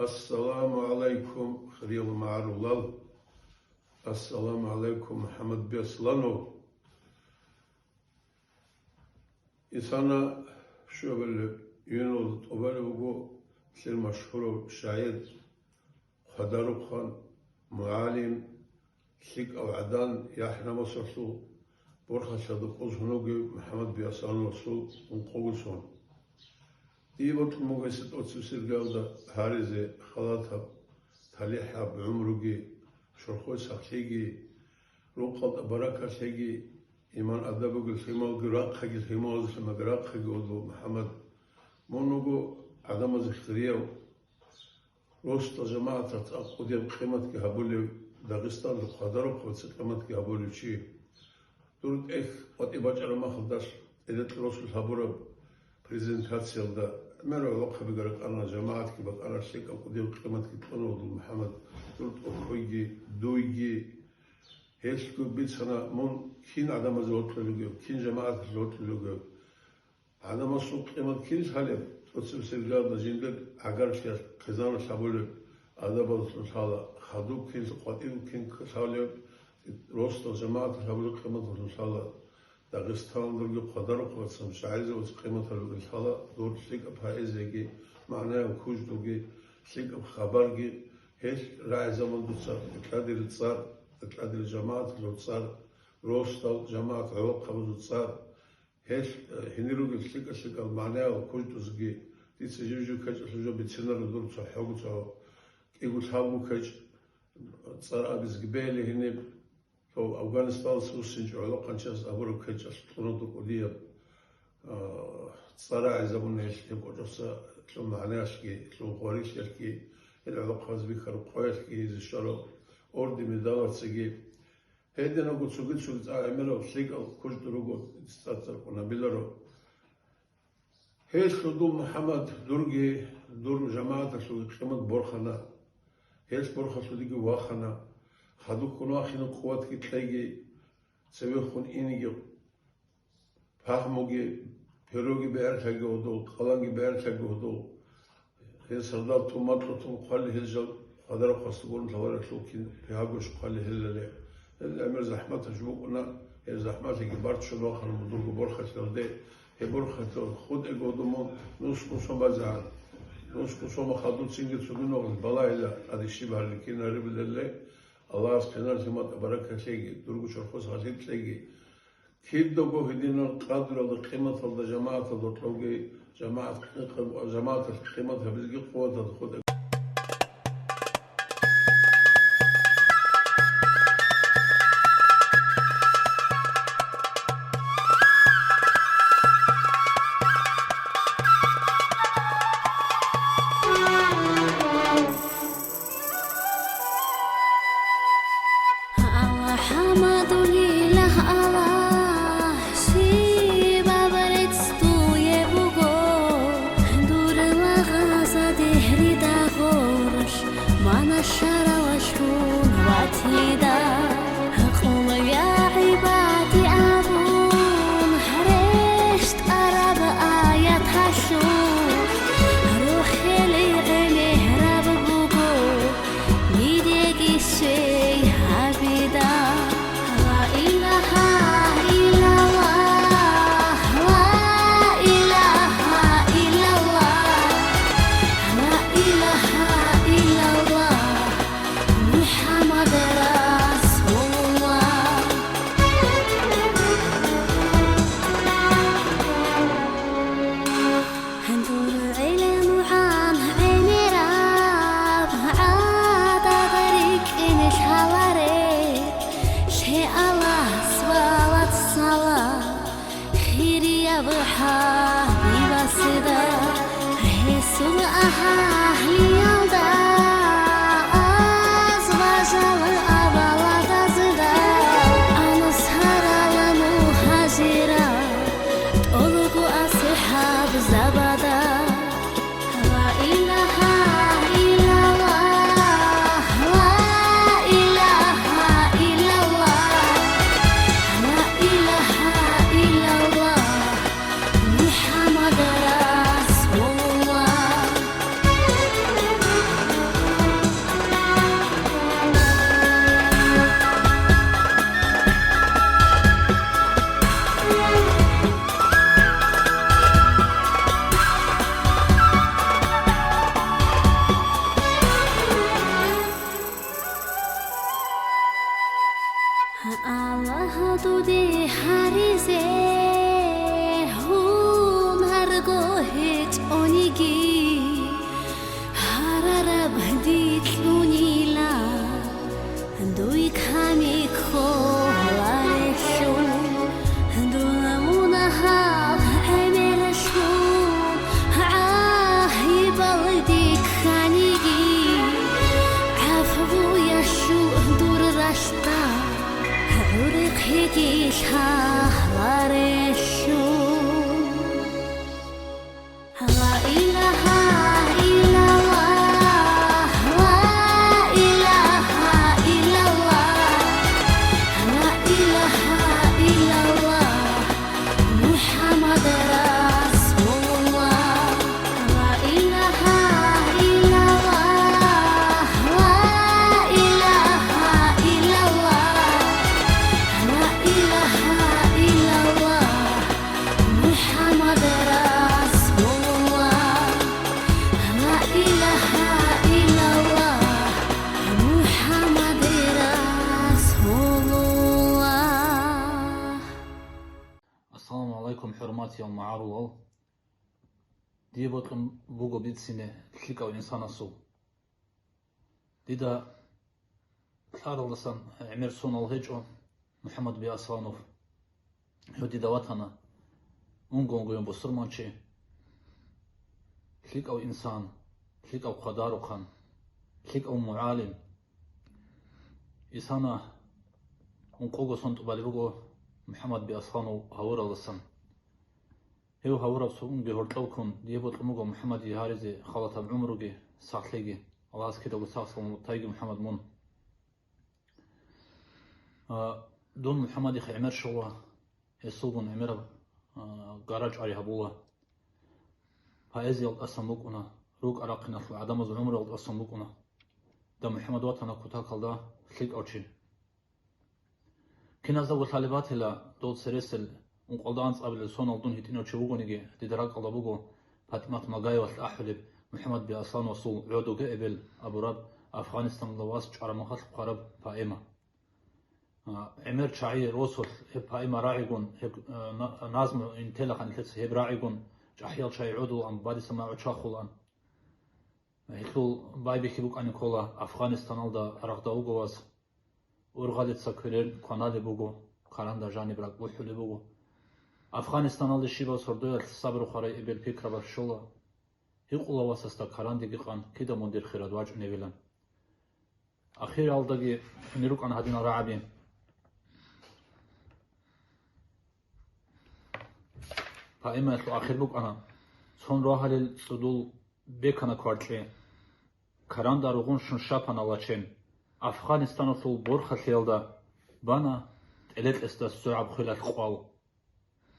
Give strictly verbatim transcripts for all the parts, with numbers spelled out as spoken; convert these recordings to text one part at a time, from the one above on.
Ассаламу гӀалайкум, хириял магӀарулал! Ассаламу гӀалайкум, МухӀаммад Бесланов! Исана щуабилеб июньалда тӀубалеб буго лъил машгьурав шагӀир, хъвадарухъан, мугӀалим, лъикӀав гӀадан, яхӀ-намусалъул борхалъа дукъуз гьунуги МухӀаммад Беслановасул ункъоги сон. Дие бокьун буго гьесда тӀоцебесеб иргаялда гьаризе халатаб, талихӀаб гӀумруги, чорхое сахлъиги, рукъалда баракат лъеги, иман-адабги, лъималги, рахъаги, лъималазулъ рахъаги, гьудул МухӀаммад. Мун вуго гӀадамазе хирияв, росдал жамагӀаталъ кӀудияб къиматги гьабулев, Дагъистаналъ хъвадарухъ къиматги гьабулев чи. Дур тӀехь къватӀибе бачӀараб мехалдалъ, тӀелекь росулъ гьабураб презентациялда гӀемер гӀолохъаби ракӀана, жамагӀатги бакӀана, лъикӀаб кӀудияб къиматги кьуна, гьудул МухӀаммад, дур тӀохьойги, дуйги. Гьелъго бицана мун кин гӀадамазе вокьулев вугев, кин жамагӀаталъе вокьулев вугев. ГӀадамасул къимат кин лъалеб, тӀоцебесеб иргаялда жиндир гӀагарлъиялъ хъизаналъ гьабулеб адабалдалъун лъала, хадуб кин, къватӀиб кин лъалеб, росдал жамагӀаталъ гьабулеб къиматалъун лъала. Дагъистаналда ругел хъвадарухъ вацал шагӀирзабаз къимат гьабулеб лъала дур лъикӀаб поэзияги, магӀнаяб куждуги, лъикӀаб хабарги. Гьелъ рагӀи заман дуца тӀадил цӀар, тӀадил жамагӀаталъул цӀар, росдал жамагӀат гӀолохъабазул цӀар, гьелъ, э, гьенир ругел лъикӀа-лъикӀал магӀнаял куждузги дица жив-жив ккечӀелъул жо бицинарун дур цохӀого-цохӀо кӀиго-лъабго ккечӀ цӀар абизги бегьила гьениб. Дов Афганистаналъ вуссинчӀо гӀолохъанчияс абураб ккечӀалъ кьуна дур кӀудияб, а, цӀар рагӀизабуна гьелъ, гьеб кӀочӀоса лъун магӀнаялъги, лъун гъварилъиялъги, гьел гӀолохъабаз бихьараб къоялъги гьезие щвараб орден-медалацаги. Гьединго цоги-цоги цӀар гӀемерал лъикӀал кужду руго, цӀар-цӀар кӀунабиларо. Гьелъ, гьудул МухӀаммад, дурги, дур жамагӀаталъулги къимат борхана. Гьелъ борхалъулги вахана. Хадуб вахине къуватги кьеги, цевехун инеги, пагьмуги, пероги бегӀерлъаги гьудул, къаламги бегӀерлъаги гьудул. Гьел сардал тун, макьу тун хъвали гьел жал хъвадарахъ васдугурун лъаларелъул кин пигьагош хъвали гьелали. Гьел гӀемер захӀматаб жо букӀуна, гьеб захӀмалъиги барччун вахана мун дурго борхалъиялде. Гьеб борхалъиялъ хутӀиги гьудул мун нус кӀусун базегӀан. Нус кӀусун хадуб цинги цоги нугӀлъи балагьила, тӀаде щиб гьарилин кин гьарибилали. Аллагьас киналлъи матӀа баракат лъеги, дурго чорхоса халкъ лъеги. Кидаго гьединал къадралда, къиматалда жамагӀаталда кьоги, жамагӀат, жамагӀаталъ къимат гьабизеги къуваталда хутӀа. АлхӀамдулиллагь, Аллагь, щибаб рецц дуе буго, дур лагъзадехӀрида гъорлъ, мана шаралъун ватида. Къулвя гӀибади абун, рещтӀараб аяталъул, рухӀел гӀемераб буго, Дидеги свей гьабида. Ла илагьа иллаллагь, ла илагьа иллаллагь, ла илагьа иллаллагь, МухӀаммад Расулуллагь. Ял магӀарулал, дие бокьун буго бицине лъикӀав инсанасул. Дида лъаралдасан гӀемер сонал гьечӀо, МухӀаммад Биасланов. Гьев дида ватана, унго-унгоян бусурманчи, лъикӀав инсан, лъикӀав хъвадарухъан, лъикӀав мугӀалим. Исана ункъого сон тӀубалеб буго МухӀаммад Биасланов гьавуралдасан. Гьев гьавураб сукъунги гьоркьов ккун, дие бокьун буго МухӀаммадие гьаризе халатаб гӀумруги сахлъиги. Аллагьас кидаго сахлъун тайги, МухӀаммад, мун. А, дун МухӀаммадихъе гӀемер щола, гьесулгун гӀемераб, а, гара-чӀвари гьабула. Поэзиял тӀасан букӀуна, рукӀа-рахъиналъул гӀадамазул гӀумруял тӀасан букӀуна. Дида МухӀаммад ватана кутакалда лъикӀав чи. Киназдаго лъалеб батила, дол цересел ункъалда анцӀабилел сонал дун гьитӀинав чи вугониги, дида ракӀалда буго ПатӀимат Магаевалъ ахӀулеб МухӀаммад Биаслановасул «ГӀодове, эбел» абураб, Афгъанистаналда вас чӀвараб мехалъ хъвараб поэма. А, гӀемер чагӀи росулъ гьеб поэма рагӀигун, гьеб, а, на-, назму интелахъан нилъеца гьеб рагӀигун, чӀахӀиял чагӀи гӀодулаан, бадиса магӀу чвахулаан. Гьелъул байбихьи букӀани ккола, Афгъанистаналда рагъда вуго вас, ургъалица кверен кваналеб буго, каранда жаниб ракӀ бухӀулеб буго. Афгъанистаналде щибаб сордоялъ сабру хварай эбел пикрабалъ щола, гьикъула васасда карандеги къан, кида мун дир хирад вачӀуневилан. Ахиралдаги гьунир рукӀана гьадинал рагӀаби. Поэмаялъул ахир букӀана: «Цон рогьалил цӀудул бекана кваркье, каранда ругъун щун щапана лачен. Афгъанистаналъул борхалъиялда бана тӀелекьесда согӀаб хвелалъ къвал.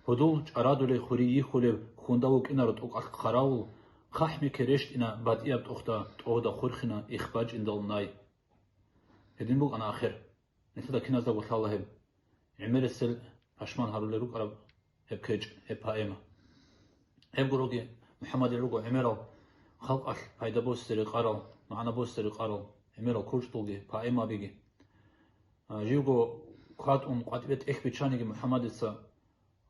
Гьудул чӀарадулей хури йихьулеб хьунда вукӀинаро тӀокӀалъ хъаравул, хъахӀмике рещтӀина батӀияб тӀохда, тӀогьда хурхина ихбачӀиндал най». Гьедин букӀана ахир. Нилъеда киназдаго лъала гьеб. ГӀемерисел пашман гьарулел рукӀараб гьеб кечӀ, гьеб поэма. Гьеб гуроги МухӀаммадил руго гӀемерал, халкъалъ пайда босе рекъарал, магӀна босе рекъарал гӀемерал кучӀдулги, поэмабиги. А, живго кватӀун къватӀибе тӀехь биччаниги МухӀаммадица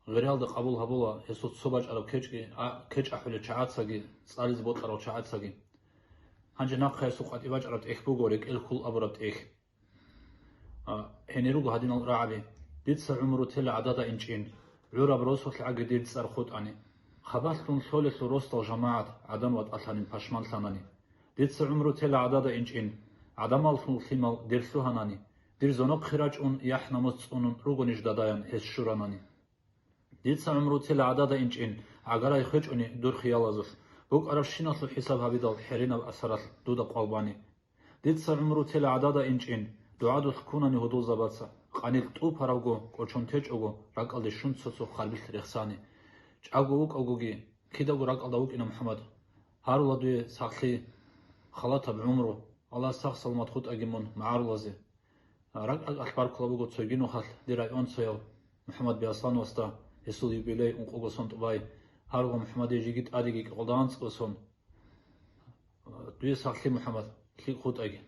гъиралда къабул гьабула гьесул цо бачӀараб кечӀги, а, кечӀ ахӀулел чагӀацаги, цӀализе бокьарал чагӀацаги. Гьанже нахъа гьесул къватӀибе бачӀараб тӀехь буго рекӀел хьул абураб тӀехь. А, гьенир руго гьадинал рагӀаби: «Дица гӀумру тела гӀадада инчӀин, гӀураб росулъ гӀаги дир цӀар хутӀани. Хабалъун лъолелъул росдал жамагӀат гӀадан ватӀалъанин пашманлъанани. Дица гӀумру тела гӀадада инчӀин, гӀадамаллъул лъимал дир лъугьанани, дир зонохъе рачӀун яхӀ-намус цӀунун ругонищ дадаян гьес щуранани. Дица гӀумру тела гӀадада инчӀин, гӀагарай хвечӀони дур хиялазулъ, букӀарабщиналъул хӀисаб гьабидал хӀеренаб асаралъ дуда къвал бани. Дица гӀумру тела гӀадада инчӀин, дугӀадулъ ккунани гьудул забаца, къанилъ тӀупаравго, кӀочон течӀого, ракӀалде щун цо-цо харбилъ рехсани. ЧӀаго вукӀагоги, кидаго ракӀалда вукӀина МухӀаммад. Гьарула дуе сахлъи, халатаб гӀумру, Аллагьас сах-саламат хутӀаги мун магӀарулазе». РакӀ-ракӀалъ баркула буго цоги нухалъ дир районцояв МухӀаммад Биаслановасда, гьесул юбилей ункъого сон тӀубай. Гьарула МухӀаммадие жеги тӀадеги кӀикъоялда анцӀго сон. Дуе сахлъи, МухӀаммад, лъикӀ хутӀаги.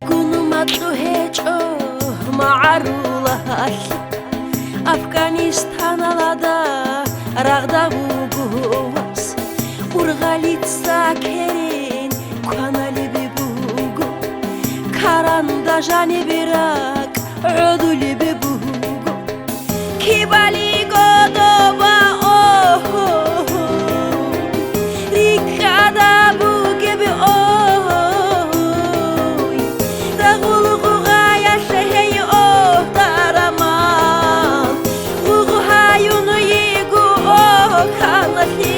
Гунуматлу гьечӀо магӀарулал, Афганистаналда рагъда вуго вас. Ургъалица керен кваналеб буго, каранда жаниб ракӀ гӀодулеб буго. Кибали кодоба, охо, рикӀкӀада бугеб, ой, рагъул гъугъаялъ гьей, ох, дарамал, гъугъ гьаюн йигу, ох, канлъи.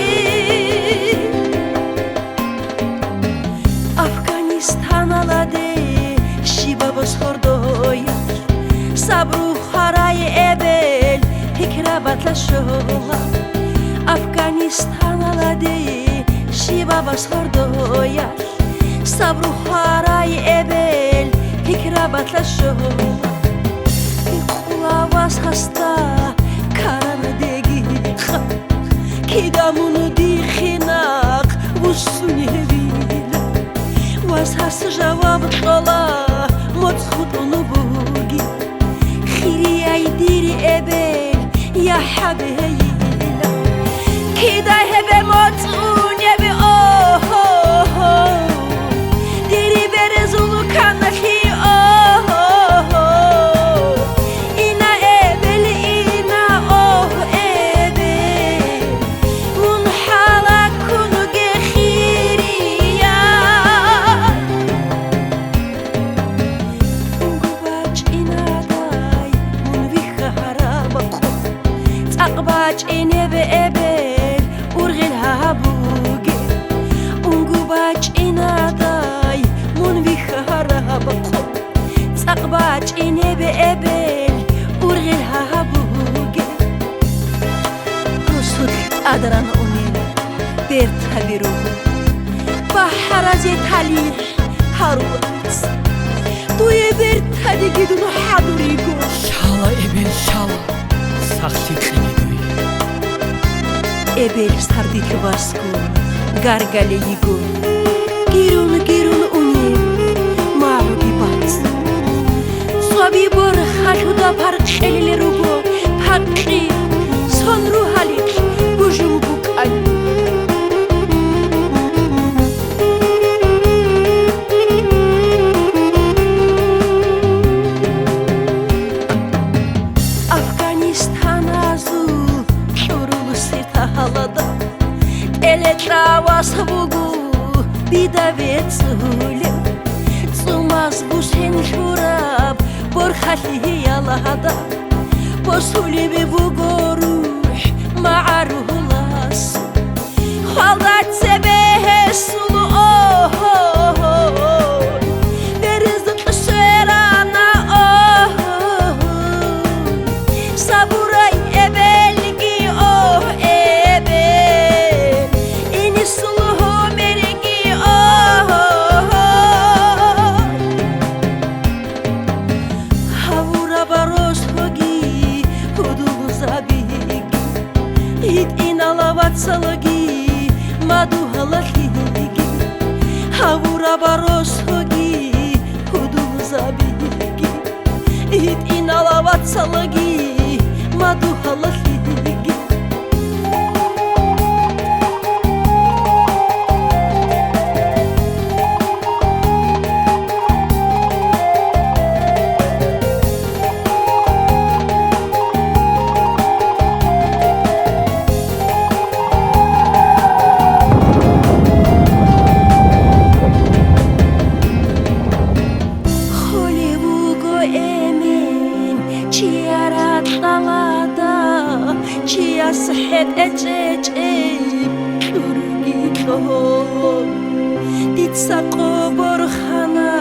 Афганистаналде щибаб сордоялъ сабру хварай эбел пикрабалъа щола. Афганистаналде щибаб сордоялъ сабру хварай эбел пикрабалъа щола. Къулавас гьасда карандеги къан, кида мун дихъе нахъ вуссун гьевила. Вас гьас жаваб кьола, моцӀ хутӀун бугин. Хирияй дир эбел, я хӀаб гьейила. Кида гьебе моцӀунеб, о-гьо-гьо, дири березул каналъи, о-гьо-гьо. Ина эбел, ина, о, эбел, мун хӀалаккунге хирия. Унго бачӀинадай мун вихьараб къо, цӀакъ бачӀинеб эбел ургъел гьабуге. Унго бачӀинадай мун вихьараб къо, цӀакъ бачӀинеб эбел ургъел гьабуге. Росулъ тӀадаран унел бертаби руго, бахӀаразе талихӀ гьарулац. Дуе бертадеги дун хӀадуриго. Лъала, эбел, лъала, сахлъи кьеги дуе. Эбел сардилъ васго гаргале йиго. Гирун-гирун унеб магӀуги бацӀ. Цоби борхалъуда паркъелел руго пакъи, сон ругьалихъ бужун букӀан. Афганистаназул кьурул сеталада тӀелетӀа вас вуго бида вецӀулев, цӀумаз бусен лъураб борхалъиялда босулеб буго рухӀ магӀарулас. Хвалда цебе гьесул, о-гьо-гьо, берзукь сверана, о-гьо-гьо. Сабурай эбелги, о, эбел, инисул гьумерги, о-гьо-гьо. Гьавураб росоги гьудулзабиги, гьитӀинала вацалги мадугьалалъиги. Гьавураб росоги гьудулзабиги, гьитӀинала вацалги мадугьалалъиги. Холев вуго эмен чияр ракьалда, чияс хӀетӀе чӀечӀей кьурги кьо. Дица къо борхана,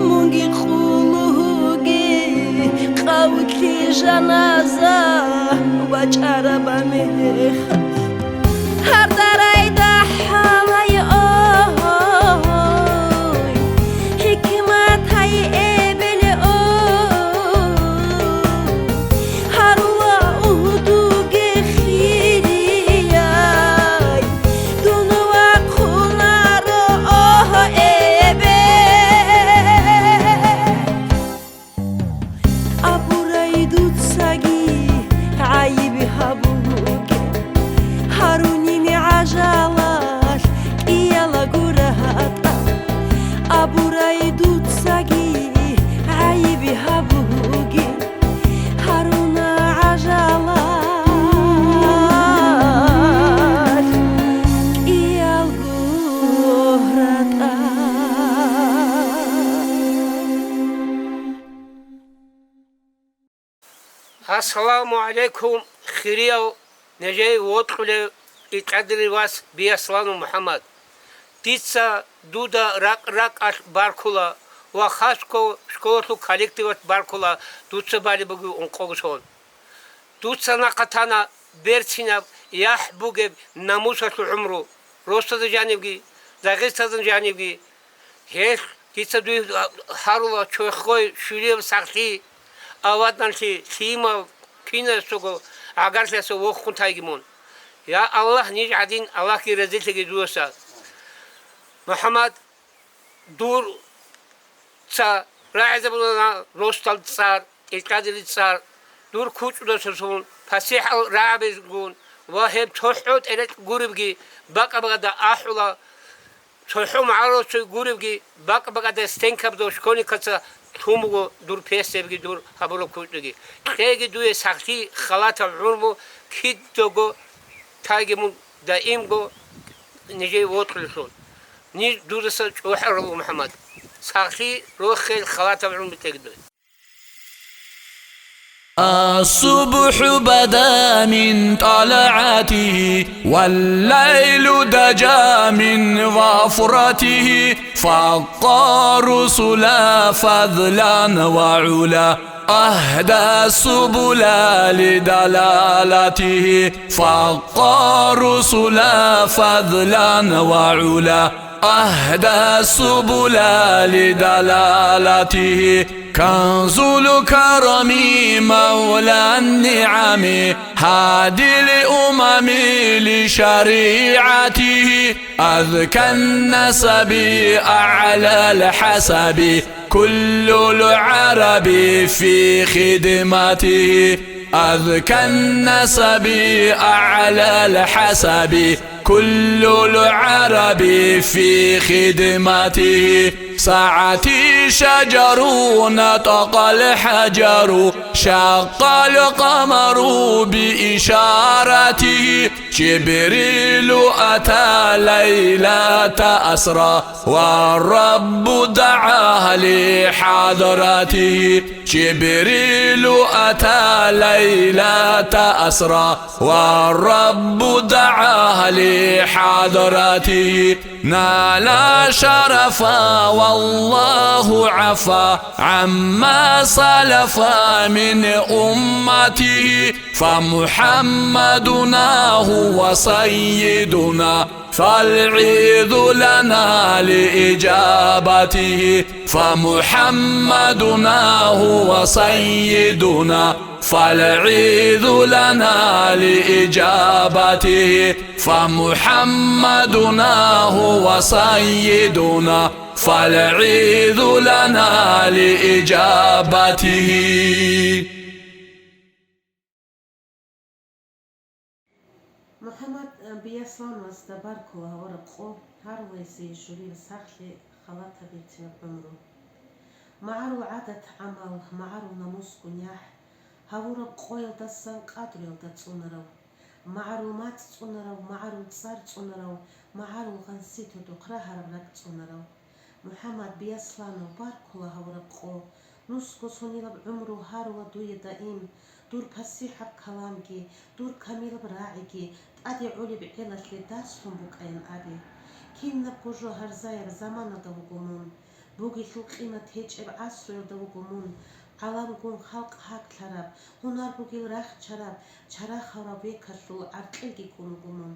мунги къулуге, къавлъи жаназа вачӀараб мехалъ. Гьардарайда хӀалай, о, хӀикматай эбел, о, гьарула угьдуге хирияй, дун вахъунаро, о, эбел. Абурай дуцаги гӀайиб гьабуге, гьарунин гӀажалалъ кӀиялго ратӀа. Абурай дуцаги гӀайиб гьабуге, гьаруна гӀажалалъ кӀиялго ратӀа. Ассаламу гӀалайкум, хириял нижее вокьулев ИтӀадирил вас Биасланов МухӀаммад. Дица дуда ракӀ-ракӀалъ баркула ва хасго школалъул коллективалъ баркула, дуца балеб бугеб ункъого сон. Дуца нахъа тана берцинаб, яхӀ бугеб намусалъул гӀумру, росдада жанибги, Дагъистанда жанибги. Гьелъ дица дуе гьарула чорхое щулияб сахлъи, аваданлъи, лъимал, киназдаго гӀагарлъиялъа вохун тайги мун. Я Аллагь, ниж гӀадин Аллагьги разилъеги дуоса. МухӀаммад, дур ца рагӀизабулана росдал цӀар, ИтӀадирил цӀар, дур кучӀдасулъун, пасихӀал рагӀабилгун, Ва гьеб цохӀо тӀерекь гуребги бакӀ-бакӀалда ахӀула, цохӀо магӀаруллъи гуребги бакӀ-бакӀалда стенкабазул школьникаца лъун буго дур песебги, дур гьабураб кучӀдуги. Кьеги дуе сахлъи халатаб гӀумру, кидаго тайги мун даимго нижее вокьулелъул. Ниж дудаса чӀухӀарал, МухӀаммад. Сахлъи, рохел, халатаб гӀумру кьеги дуе. الصبح بدا من طلعته، والليل دجا من ظفرته، فاقى الرسل فضلا وعلا، أهدى السبل لدلالته، فاقى الرسل فضلا وعلا، أهدى السبل لدلالته، كنز الكرم مولى النعم، هادي الأمم لشريعته، أذكى النسب أعلى الحسب، كل العرب في خدمته، أذكى النسب أعلى الحسب، كل العرب في خدمته. سعت الشجر نطق الحجر، شق القمر بإشارته، جبريل أتى ليلة أسرى، والرب دعاه لحضرته. جبريل أتى ليلة أسرى، والرب دعاه لحضرته. نال شرفا والله عفا عما سلف من أمته، فمحمدنا هو سيدنا، فالعيد لنا لإجابته، فمحمدنا هو سيدنا، فالعيد لنا لإجابته، فمحمدنا هو سيدنا، فالعيد لنا لإجابته. МухӀаммад Биаслановасда баркула гьавураб къо, гьарулайсе щулила сахлъи, халатаб берцинаб гӀумру. МагӀарул гӀадат-гӀамал, магӀарул намусгун яхӀ, гьавураб къоялдасан къадруялда цӀунарав, магӀарул мацӀ цӀунарав, магӀарул цӀар цӀунарав, магӀарул гъанси тодухъ рагьараб ракӀ цӀунарав. МухӀаммад Биасланов, баркула гьавураб къо, нусго сонилаб гӀумру гьарула дуе даим, дур пасихӀаб каламги, дур камилаб рагӀиги тӀаде гӀолеб гӀелалъе дарслъун букӀаян абе. Кинабго жо гьарзаяб заманалда вуго мун, бугелъул къимат гьечӀеб гӀасруялда вуго мун, гӀаламгун халкъ гьаклъараб, гьунар бугел рахчараб, чарахъ гьавураб векалъул гӀаркьилги ккун вуго мун.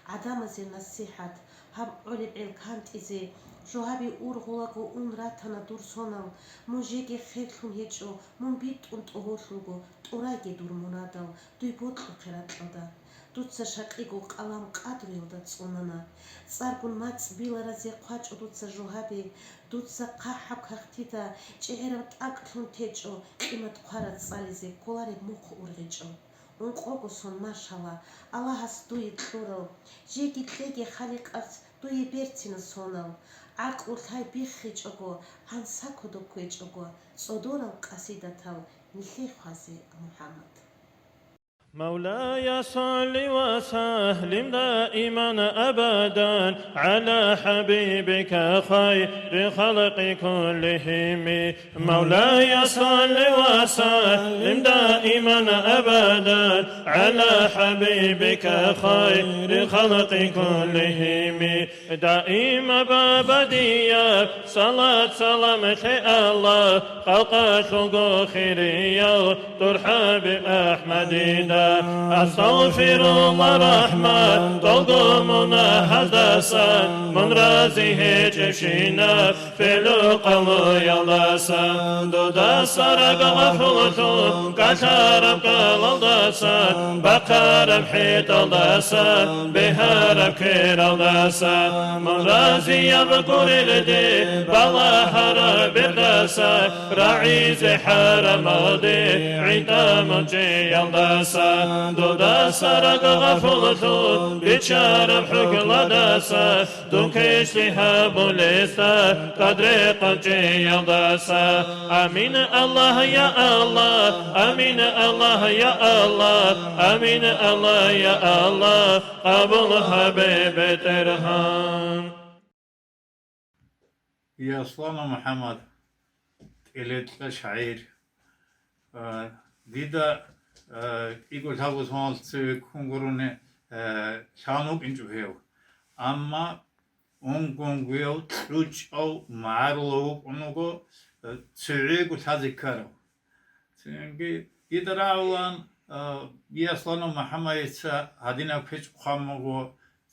ГӀадамазе насихӀат, гьаб гӀолеб гӀел кантӀизе, жо гьаби ургъулаго ун ратана дур сонал, мун жеги херлъун гьечӀо, мун битӀун тӀогьолъулго, тӀурайги дур мурадал, дуй бокьухъе ракьалда. Дуца шакъиго къалам къадруялда цӀунана. ЦӀаргун мацӀ биларазе хъвачӀо дуца жо гьабе, дуца хъахӀаб кагътида чӀегӀераб тӀакӀлъун течӀо, къимат хъварад цӀализе кколареб мухъ ургъичӀо. Ункъого сон машала, Аллагьас дуе кьурал, жеги кьеги Халикъас дуе берцина сонал, гӀакълу-лъай биххичӀого, гӀанса кодоб кквечӀого, цӀодорал къасидатал нилъее хъвазе, МухӀаммад. مولاي صل وسلم دائما أبدا على حبيبك خير الخلق كلهم. مولاي صل وسلم دائما أبدا على حبيبك خير الخلق كلهم. دائما بابا ديا صلاة سلام لله خلق شوق خيريا دور حبيب أحمد دا. أستغفر الله الرحمن долго мунагьаздасан, мун рази гьечӀебщинаб фелу къалуялдасан, дудаса рагъ гъафуллъун кӀалъараб кӀалалдасан, бахъараб хӀетӀалдасан, бегьараб квералдасан, мун разияб гурелде балагьараб бердасан, рагӀизе хӀарамалде гӀинтӀа мун чӀеялдасан. Додаса ракӀ гъафуллъун биччараб хӀукмуялдаса, дун квешлъи гьабулесда, тӀад рекъон чӀиялдаса. Амин, Аллагь, я Аллагь, амин, Аллагь, я Аллагь, амин, Аллагь, я Аллагь, къабул гьабе, БетӀергьан. Яслана МухӀаммад, тӀелетӀа шагӀир. А, дида, а, кӀиго-лъабго соналъ цеве ккун гурони, а, лъан вукӀинчӀо гьев. Амма унгонгояв кьучӀав магӀарулав вукӀун вуго, а, цевего лъазе ккарав. Цинги дида рагӀулаан, а, Яслана МухӀаммадица гьадинаб кечӀ хъван буго,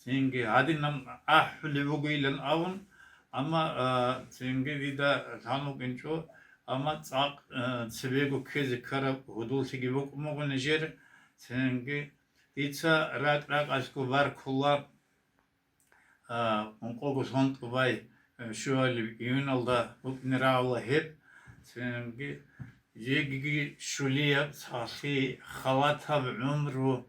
цинги гьадинаб ахӀулеб бугойилан абун, амма, а, цинги дида лъан вукӀинчӀо, амма цӀакъ, а, цебего ккезе ккараб гьудуллъиги букӀун буго нижер, цинги дица ракӀ-ракӀалъго баркула. А, ункъого сон тӀубай, э, щуалеб июналда букӀине рагӀула гьеб. Цинги жеги щулияб, цалъи халатаб гӀумру,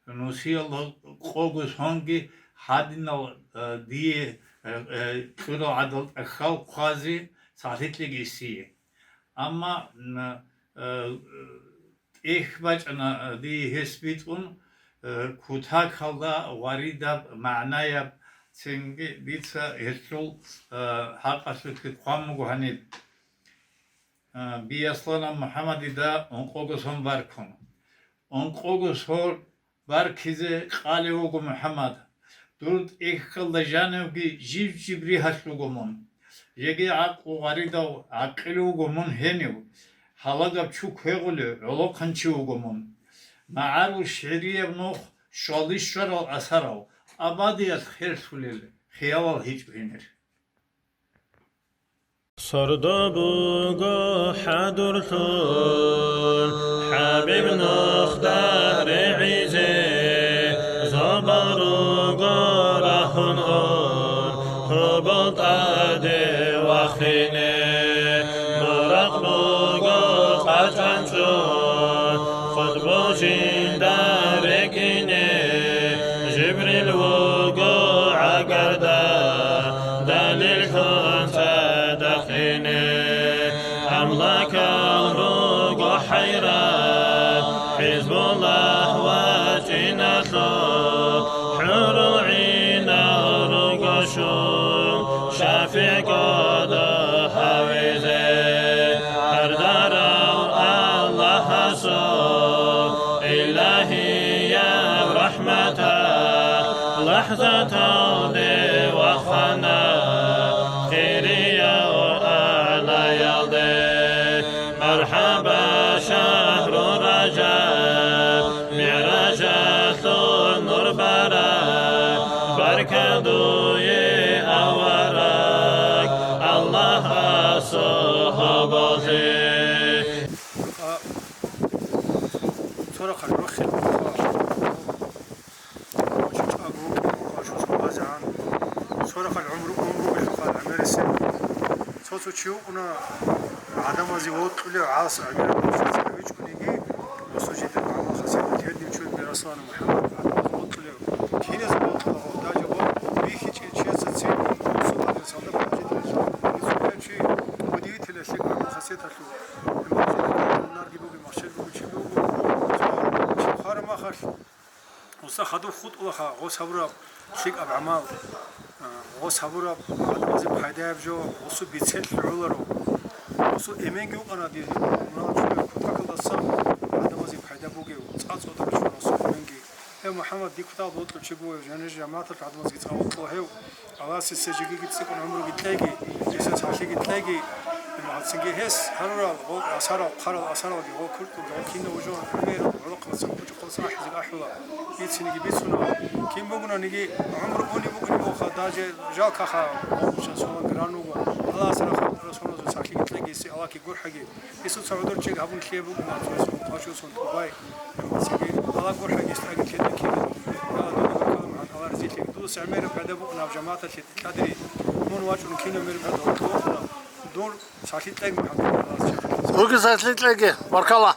нусиялда къого сонги гьадинал, э, дие, э, э, кьурал гӀадал тӀахьал хъвазе цалъи кьеги эсие. Амма, м, э, тӀехь бачӀана дие гьес битӀун, э, кутакалда гъваридаб, магӀнаяб, цинги дица гьелъул, э, хӀакъалъулъги хъван буго гьаниб. Э, Бияслана МухӀаммадида ункъого сон баркун. Ункъого сон баркизе къалев вуго МухӀаммад. Дур тӀехьалда жанивги жиб-жиб ригьалъ вуго мун. Жеги гӀакълу гъваридав гӀакъилав вуго мун гьенив. Гьалагаб чу квегъулев гӀолохъанчи вуго мун. МагӀарул шигӀрияб нух, щвалищ щварал асарал, абадиялъ херлъулел хиялал гьечӀо гьенир. Сордо буго хӀадурлъун, ХӀабиб нухда регӀизе, зобал руго рагьун ун, гьобол тӀаде вахине. Буракъ буго къачӀанчӀун, хутӀбу жинда рекӀине, Жибрил вуго гӀагарда, далиллъун цадахъине. Амлакал руго хӀайран, ХӀизбуллагь вачӀиналъул, хӀурул гӀинал руго щун, шафигӀ кӀодо гьавизе. Гьардарав Аллагьасул илагьияб рахӀматалъ, лахӀзаталде вахана хирияв алагьалде. МархӀаба, шагьру Ражаб, МигӀражалъул нур бараб, баркат дуе, авараг, Аллагьасул гьоболлъи. А, цо рахъал рохел. Цо рахъал гӀумру, гӀумру бихьухъал гӀемерисеб. Цо-цо чи вукӀуна гӀадамазе вокьулев гӀалас гӀемераб бахшица гьавичӀониги, досул жидер гӀамал хасият тергив чур Бияслана МухӀаммад гӀадамазе вокьулев. Киназе вокьула гъов, даже гъов бихьичӀел чиясацин, досул гьадин солдат бахъичӀел чи, удивительно лъикӀ гӀамал хасияталъул. Нарги бугеб, махщел бугев чи буго, цо чи хвараб махалъ, Гъоса хадуб хутӀулаха, гъос гьабураб лъикӀаб гӀамал, а, гъос гьабураб гӀадамазе пайдаяб жо, гъосул бицен лъугӀуларо. Гъосул эменги вукӀана дир гьеб мунагьал чураяв кутакалдасан гӀадамазе пайда бугев, цӀа-цӀода рачун гъосул эменги. Гьев МухӀаммад, дир кутакалда вокьулев чи буго, жанир жамагӀаталъул гӀадамазги цӀа вокьула гьев. Аллагьас гьесие жеги цӀикӀкӀун гӀумруги кьеги, гьесие сахлъиги кьеги. Гьанцинги гьес гьарурал гъол асарал, хъарал асаралги, гъол культурги, гъол кинав вужун гӀемерал гӀолохъабаца кучӀахъалцин ахӀизеги ахӀула, бициниги бицуна. Кин бугонаниги гӀумру унеб букӀунеб буха, даже жалкаха, гъол кучан соналги ран вуго. Аллагьас рахмат расулазул сахлъиги кьеги, гьесие Аллагьги гурхӀаги. Гьесул цо гӀодор чӀег гьабун лъие букӀуна, цоясул хъвашосун тӀубай. Цинги Аллагь гурхӀаги, гьесдаги лъеда ккеги. Аллагь дуда баркала, МухӀаммад, Аллагь разилъеги. Дуда гӀемераб пайда букӀунаб жамагӀаталъе. Кадри, мун вачӀун кинаб мер бетӀа вукӀуна, дур сахлъи кьеги, МухӀаммад, Аллагьас чехъе. Руги сахлъи кьеги, баркала.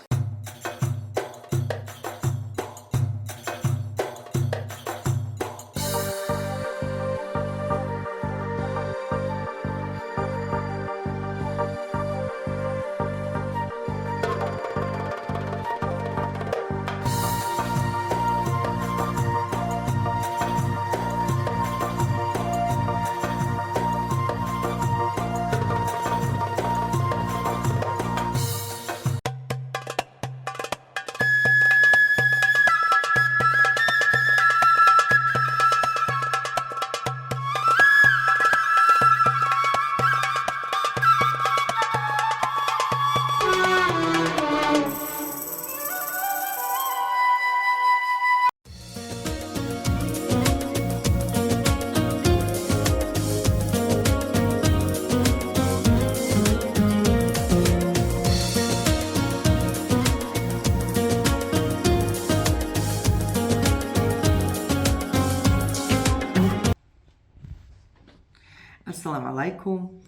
Алейкум.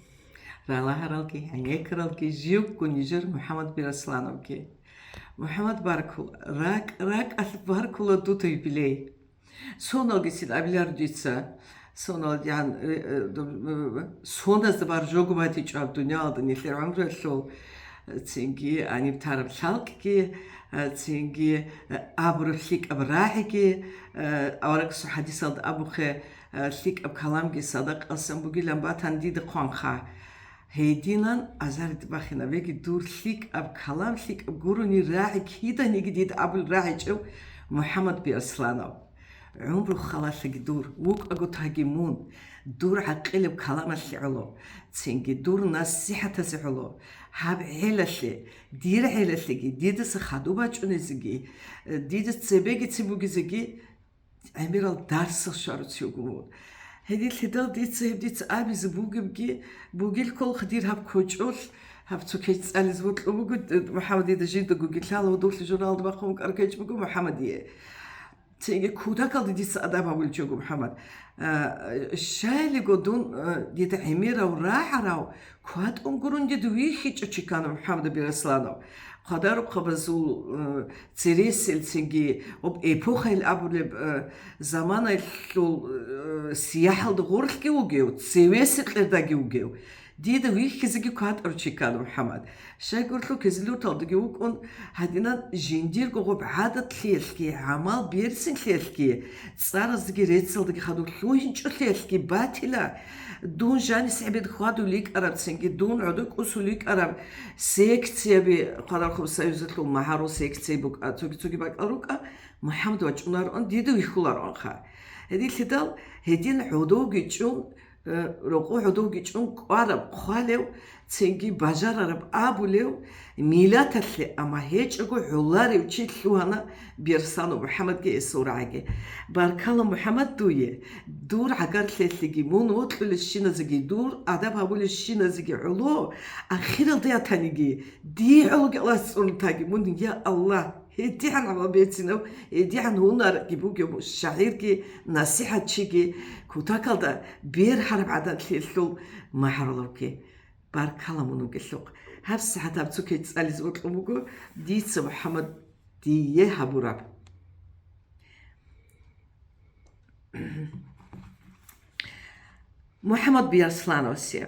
Ралагьаралги, гӀенеккаралги, живго нижер МухӀаммад Бирасановги. МухӀаммад, баркула, ракӀ-ракӀалъ баркула дуда юбилей. Соналгицин абилар дица, сонал, ян, э, э, д-, э, соназда бар жого батичӀаб дуниялда нилъер гӀумруялъул, э, цинги гьаниб тараб лъалкӀги, э, цинги, э, абураб лъикӀаб рагӀиги, э, аварагасул хӀадисалда абухъе, э, лъикӀаб каламги садакъасан бугилан батани дида хъванха. Гьединан азарид бахинабеги дур лъикӀаб калам, лъикӀаб гурони рагӀи киданиги дида абулел рагӀичӀев МухӀаммад Биасланов. ГӀумру халалъаги дур, вукӀаго таги мун, дур гӀакъилаб каламалъе гӀоло, цинги дур насихӀатазе гӀоло, гьаб гӀелалъе, дир гӀелалъеги, дидаса хадуб бачӀунезеги, дида цебегицин бугезеги гӀемерал дарсал щваруцев вуго мун. Гьединлъидал дица гьеб дица абизе бугебги, бугел кколха дир гьаб кочӀолъ, гьаб цо кечӀ цӀализе бокьун буго, МухӀаммад, дида жиндаго гилъала гьудуллъи журналда бахъун букӀараб кечӀ буго МухӀаммадие. Цинги кутакалда дица адаб гьабулев чи вуго МухӀаммад. А, щайилго дун, а, дида гӀемерав рагӀарав, кватӀун гурун дида вихьичӀо чи ккана МухӀаммад Бирасанов. Хъвадарухъабазул, а, цересел, цинги об эпохайл абулеб, а, заманаялъул, а, сияхӀалда гъорлъги вугев, цевесел къердаги вугев. Дида вихьизеги кватӀарав чи ккана МухӀаммад. Щайгурлъул Кизилюрталдаги вукӀун, гьадинан жиндирго гъоб гӀадатлъиялъги, гӀамал берцинлъиялъги, цӀараздаги реццалдаги хадуб лъугьинчӀолъиялъги батила, дун жанис гӀебед хьвадулел йикӀарабцинги, дун гӀодор кӀусулел йикӀараб секцияби, Хъвадарухъаб Союзалъул магьарул секция букӀа, цоги-цоги бакӀал рукӀа, МухӀаммад вачӀунароан, дида вихьулароанха. Гьединлъидал гьедин гӀодовги чӀун, э, рокъо гӀодовги чӀун кӀвараб, хъвалев, цинги бажарараб абулев, миллаталъе, амма гьечӀого гӀоларев чи лъугьана Бирасанов МухӀаммадги эсул рагӀиги. Баркала, МухӀаммад, дуе, дур гӀагарлъиялъеги, мун вокьулелщиназеги, дур адаб гьабулелщиназеги гӀоло, ахиралде ятаниги, дие гӀологи Аллагьас цӀунултаги мун, я Аллагь! ГьедигӀан гӀамал берцинав, гьедигӀан гьунарги бугев шагӀирги, насихӀатчиги, кутакалда бергьараб гӀадатлъиялъул магьарулавги. Баркала мун вугелъухъ. ГьабсагӀат гьаб цо кечӀ цӀализе бокьун буго дица МухӀаммад дие гьабураб. МухӀаммад Биаслановасе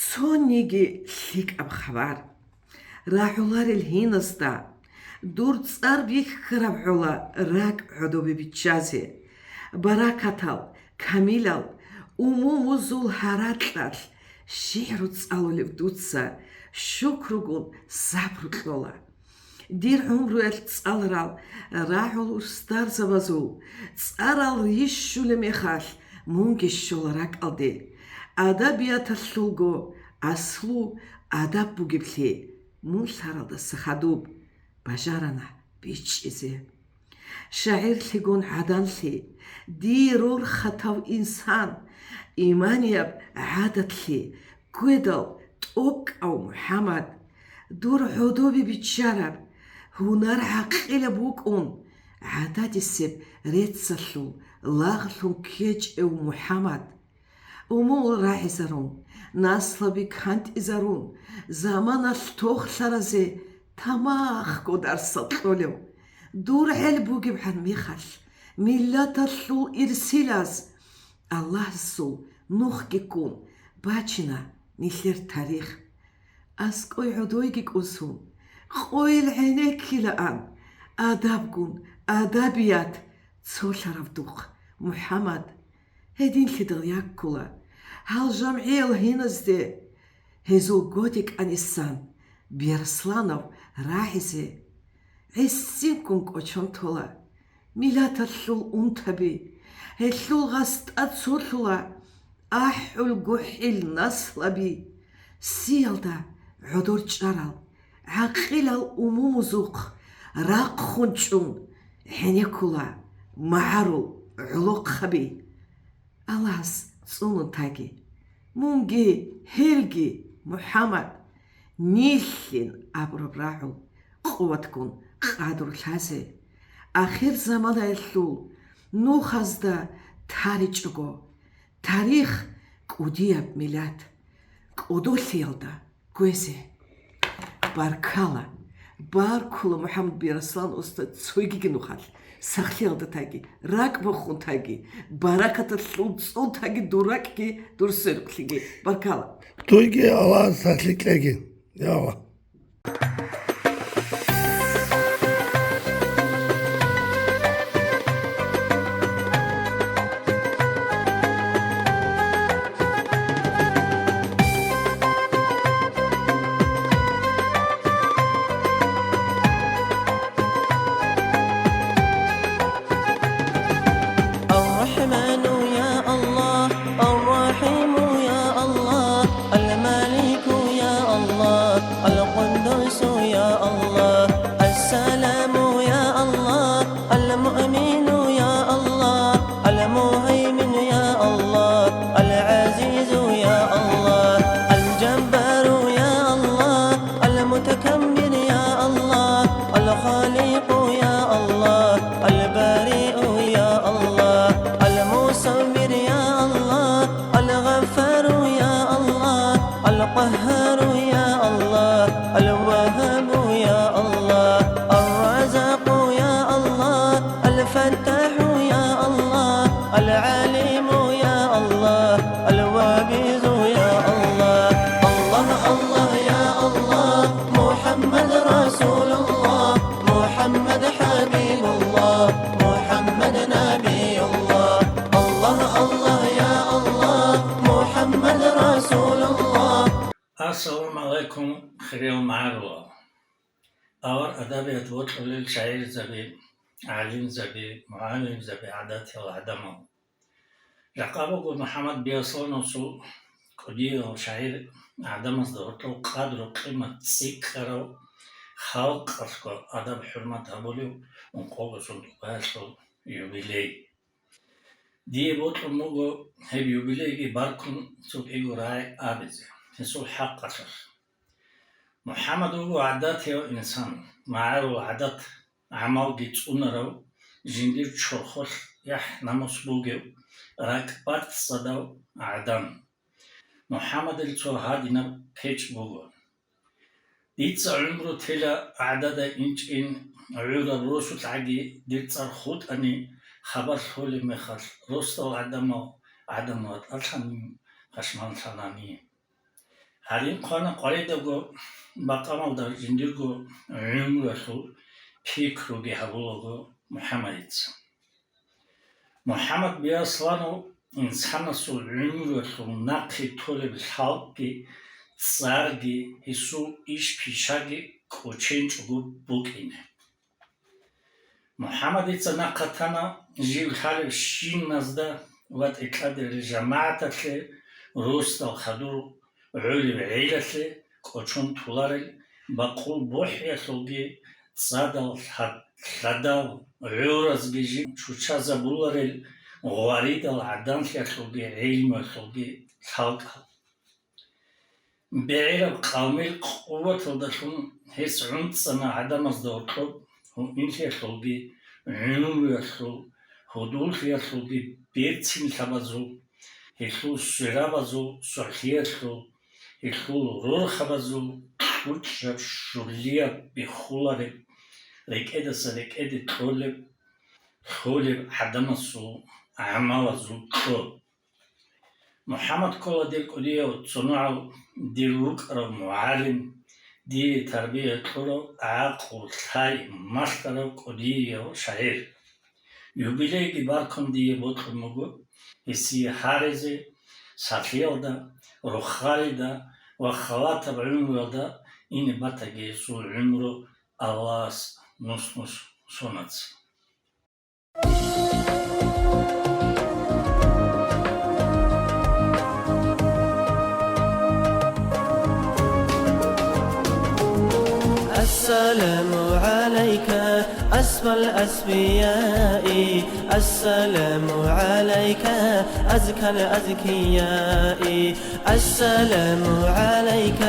цониги лъикӀаб хабар. РагӀуларел гьинасда дур цӀар бихьараб гӀола ракӀ гӀодобе биччазе. Баракатал, камилал, умумузул гьаракьалъ шигӀру цӀалулев дуца, шукругун сабру кьола. Дир гӀумруялъ цӀаларал рагӀул устарзабазул цӀарал рищулеб мехалъ, мунги щола ракӀалде. Адабияталъулго аслу адаб бугеблъи, мун лъаралдаса хадуб бажарана бичӀчӀизе. ШагӀирлъигун гӀаданлъи, дир рорхатав инсан, иманияб гӀадатлъи, кведал тӀокӀав МухӀаммад, дур гӀодобе биччараб гьунар гӀакъилаб букӀун, гӀададисеб реццалъул лагълъун ккечӀев МухӀаммад. Умумул рагӀизарун, наслаби кантӀизарун, заманалъ тохлъаразе тамахго дарсал кьолев, дур гӀел бугебгӀан мехалъ, миллаталъул ирсилаз, Аллагьасул нухги ккун бачина нилъер тарих. АскӀой гӀодойги кӀусун, къойил гӀенеккилаан адабгун адабият цолъарав духъ, МухӀаммад. Гьединлъидал яккула гьал жамгӀиял гьиназде гьезул годекӀанисан Бирсланов рагӀизе. ГӀисинккун кӀочон тола миллаталъул унтаби, гьелъул гъастӀа цолъула ахӀул гохӀил наслаби. Сиялда гӀодор чӀарал гӀакъилал умумузухъ рахъун чӀун гӀенеккула магӀарул гӀолохъаби. Аллагьас цӀунун таги, мунги гьелги, МухӀаммад, нилъин абураб рагӀул къуватгун къадру лъазе. Ахир заманаялъул нухазда таричӀого, тарих КӀудияб миллат кӀодолъиялда гвезе. Баркала, баркула, МухӀаммад Биясулан устад, цогиги нухалъ сахлъиялда таги, ракӀ бухун таги, баракаталъул цӀун таги дур ракӀги, дур сверухълъиги. Баркала. Дуйги Аллагьас сахлъи кьеги, я Аллагь. الرحمن يا الله، الرحيم يا الله، الملك يا الله، القدوس يا الله، السلام يا الله، المؤمن يا الله، المهيمن يا الله، العزيز يا الله، الجبار يا الله، المتكبر يا الله، الخالق يا الله، البارئ يا الله، المصور يا الله، الغفار يا الله، القهار يا الله، الوهاب يا الله، الرزاق يا الله، الفتاح يا الله، العليم يا الله، الوابث يا الله. الله، الله يا الله، محمد رسول الله، محمد حبيب الله، محمد نبي الله. الله، الله يا الله، محمد رسول الله. Ассаламу гӀалайкум, хириял магӀарулал! Авар адабият бокьулел шагӀирзаби, гӀалимзаби, мугӀалимзаби, гӀадатиял гӀадамал. Жакъа буго МухӀаммад Биясулановасул кӀудиял шагӀир гӀадамазда гьоркьов къадру-къимат цӀикӀкӀарав, халкъалъго адаб-хӀурмат гьабулев ункъого сунтӀукъаялъул юбилей. Дие бокьун буго гьеб юбилейги баркун цо кӀиго рагӀи абизе гьесул хӀакъалъулъ. МухӀаммад вуго гӀадатияв инсан, магӀарул гӀадат, гӀамалги цӀунарав, жиндир чорхолъ яхӀ-намус бугев, ракӀбацӀцӀадав гӀадан. МухӀаммадил цо гьадинаб кечӀ буго. Дица гӀумру тела гӀадада инчӀин гӀураб росулъгӀаги, дир цӀар хутӀани, хабар лъолеб мехалъ, росдал гӀадамал гӀадан ватӀалъани, пашманлъанани. Гьарин хъвана къваридабго бакъамалда жиндирго гӀумруялъул пикруги гьабулаго МухӀаммадица. МухӀаммад Биясуланов инсанасул гӀумруялъул нахъе толеб лъалкӀги, цӀарги, гьесул иш-пишаги кӀоченчӀого букӀине. МухӀаммадица нахъа тана жив лъалебщиназда ва тӀекӀадерил жамагӀаталъе, росдал хадур гӀолеб гӀелалъе кӀочон толарел бакъул бухӀиялъулги, цӀадал лъа-, лъадал гӀуразги жиб чучазабуларел гъваридал гӀаданлъиялъулги гӀилмуялъулги лъалкӀал. БегӀераб къавмил къуваталдалъун гьес гӀунцӀана гӀадамазда гьоркьоб гьуинлъиялъулги, гӀумруялъул, гьудуллъиялъулги берцинлъабазул, гьелъул сверабазул сухӀлъиялъул, гьелъул рорхабазул кьучӀаб щулияб биххулареб, рекӀедаса рекӀеде кьолеб, лъолеб гӀадамасул гӀамалазул кьо. МухӀаммад ккола дир кӀудияв цо нугӀал дир вукӀарав мугӀалим, дие тарбия кьурав, гӀакълу-лъай малъарав кӀудияв шагӀир. Юбилейги баркун дие бокьун буго гьесие гьаризе, сахлъиялда, рохалида ва халатаб гӀумруялда ине батаги гьесул гӀумру Аллагьас нус-нус сонаца. السلام عليك أسمى الأسمياء، السلام عليك أزكى الأزكياء، السلام عليك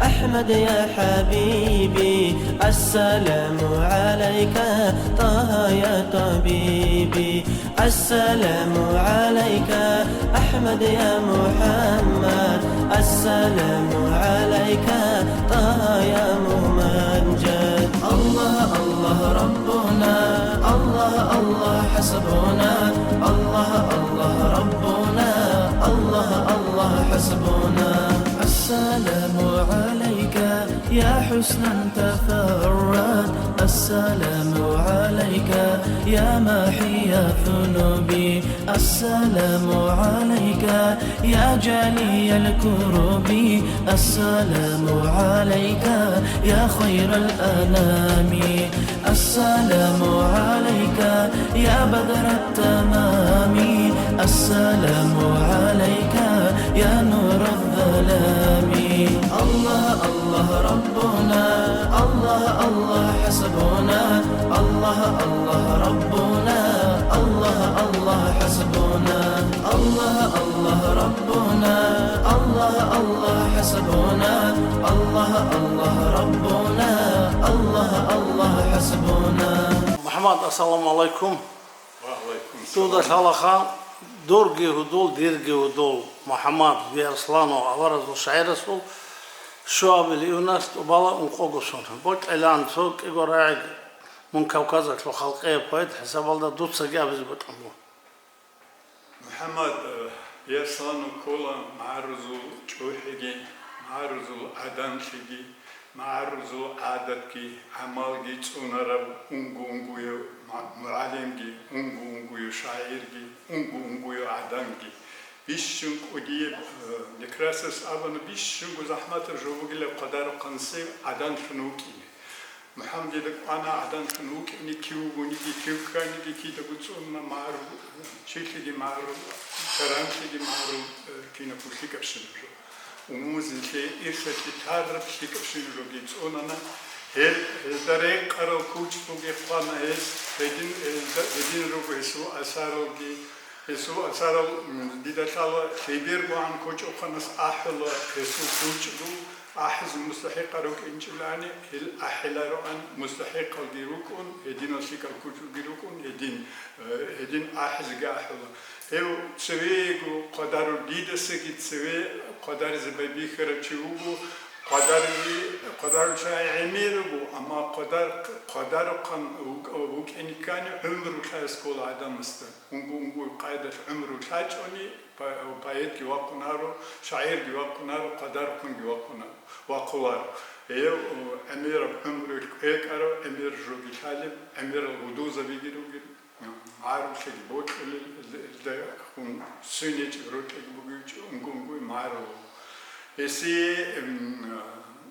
أحلى أحمد يا حبيبي، السلام عليك، طه يا طبيبي. السلام عليك، أحمد يا محمد. السلام عليك، طه يا ممجد. الله الله ربنا، الله الله حسبنا. الله الله ربنا، الله الله حسبنا. السلام عليك يا حسنا تفرد. السلام عليك يا ماحي ذنوبي. السلام عليك يا جالي الكرب. السلام عليك يا خير الأنام. السلام عليك يا بدر التمام. السلام عليك يا نور الظلام. الله الله ربنا، الله الله حسبنا. الله الله ربنا، الله الله حسبنا. الله الله ربنا، الله الله حسبنا. الله الله ربنا، الله الله حسبنا. محمد, ассаламу гӀалайкум. Ва гӀалайкум салам. Дуда лъалаха, дурги гьудул, дирги гьудул, МухӀаммад Биарсланов аваразул шагӀирасул щуабилеб июналъ тӀубала ункъого сон. Бокьилаан цо кӀиго рагӀи мун Кавказалъул халкъияв поэт хӀисабалда дуцаги абизе бокьун буго. МухӀаммад, э, Биарсланов ккола магӀарузул чӀухӀиги, магӀарузул гӀаданлъиги, магӀарузул гӀадатги, гӀамалги цӀунарав унго-унгояв ма-, мугӀалимги, унго-унгояв шагӀирги, унго-унгояв гӀаданги. Бищун кӀудияб, э, Некрасовас абуна, бищунго захӀматаб жо бугила хъвадарухъанси гӀаданлъун вукӀине. МухӀаммадида кӀвана гӀаданлъун вукӀине, кив вугониги, кив кканиги, кидаго цӀуна магӀарул, чилъиги магӀарул, чаранлъиги магӀарул, э, кинабго лъикӀабщинаб жо. Умумузеблъи, ирсалъи тараб лъикӀабщинаб жоги цӀунана. Гьел, гьезда рекъарал кучӀдулги хъвана гьез, гьедин, гьезда, гьедин руго гьесул асаралги, гьесул асарал, м, дида лъала, лъебергогӀан кучӀухъанас ахӀула гьесул кучӀдул, ахӀизе мустахӀикъал рукӀинчӀилани, гьел ахӀилароан, мустахӀикъалги рукӀун, гьединал лъикӀал кучӀулги рукӀун, гьедин, э, гьедин ахӀизеги ахӀула. Гьев цевего хъвадарул, дидасаги цеве хъвадаризе байбихьарав чи вуго, хъвадаризе, хъвадарулчагӀи гӀемер руго, амма хъвадар-, хъвадарухъан вукӀ-, вукӀине ккани гӀумру лъазе ккола гӀадамасда. Унго-унгояб къайдалъ гӀумру лъачӀони, по-, поэтги вахъунаро, шагӀирги вахъунаро, хъвадарухъанги вахъуна-, вахъуларо. Гьев, о, гӀемераб гӀумру кӀвекӀарав, гӀемер жоги лъалеб, гӀемерал гьудулзабиги ругел, магӀарулъеги бокьулел, илда, илда хун сунечӀеб рокьиги бугев чи, унго-унгояв магӀарул. Гьесие, м,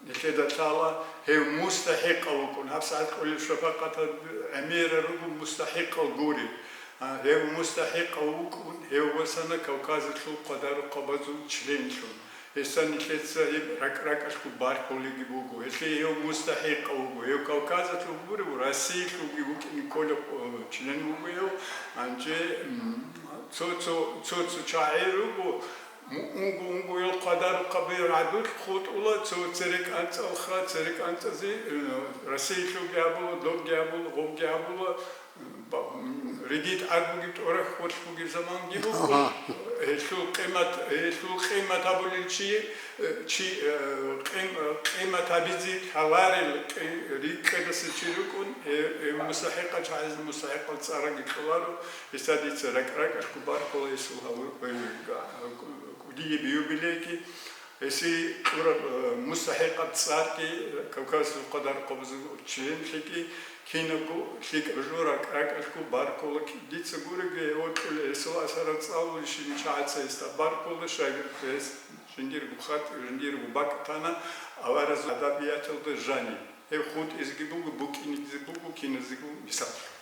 нилъеда лъала, гьев мустахӀикъав вукӀун, гьабсагӀат кьолеб шапакъатаб гӀемерал руго мустахӀикъал гуреб. А, гьев мустахӀикъав вукӀун, гьев васана Кавказалъул хъвадарухъабазул членлъун. Гьесда нилъеца гьеб ракӀ-ракӀалъго баркулеги буго. Гьелъие гьев мустахӀикъав вуго. Гьев Кавказалъул гурев, Россиялъулги вукӀине кколеб, о, член вуго гьев. Гьанже, м, цо-цо, цо-цо чагӀи руго, Му-, унго-унгоял хъвадарухъаби рагӀдулъ хутӀула, цо церекӀанцӀалха, церекӀанцӀазе, э, Россиялъулги абула, добги абула, гъобги абула, ба-, м, ридид гӀад бугеб, тӀорахь хвалъ бугеб заманги буго. Ага. Гьелъул къимат, гьелъул къимат абулел чи, э, чи, э, къим-, э, къимат гьабизе лъаларел къи-, рикӀкӀадаса чи рукӀун, э, э, мустахӀикъал чагӀазе мустахӀикъал цӀараги кьоларо. Гьесда дица ракӀ-ракӀалъго баркула гьесул гьаву-, э, га-, кӀудияб юбилейги, гьесие кьураб, э, мустахӀикъаб цӀарги, Кавказалъул хъвадарухъабазул членлъиги, кинабго лъикӀаб жо ракӀ-ракӀалъго баркула. Ки-, дица гуреги, гьев вокьулев гьесул асарал цӀалулищин чагӀаца гьесда баркула, щайгурелъул гьес жиндирго хатӀ, жиндирго бакӀ тана, аваразул адабияталда жаниб. Гьев хутӀизеги буго, букӀинеги буго, киназеги буго, мисаллъун.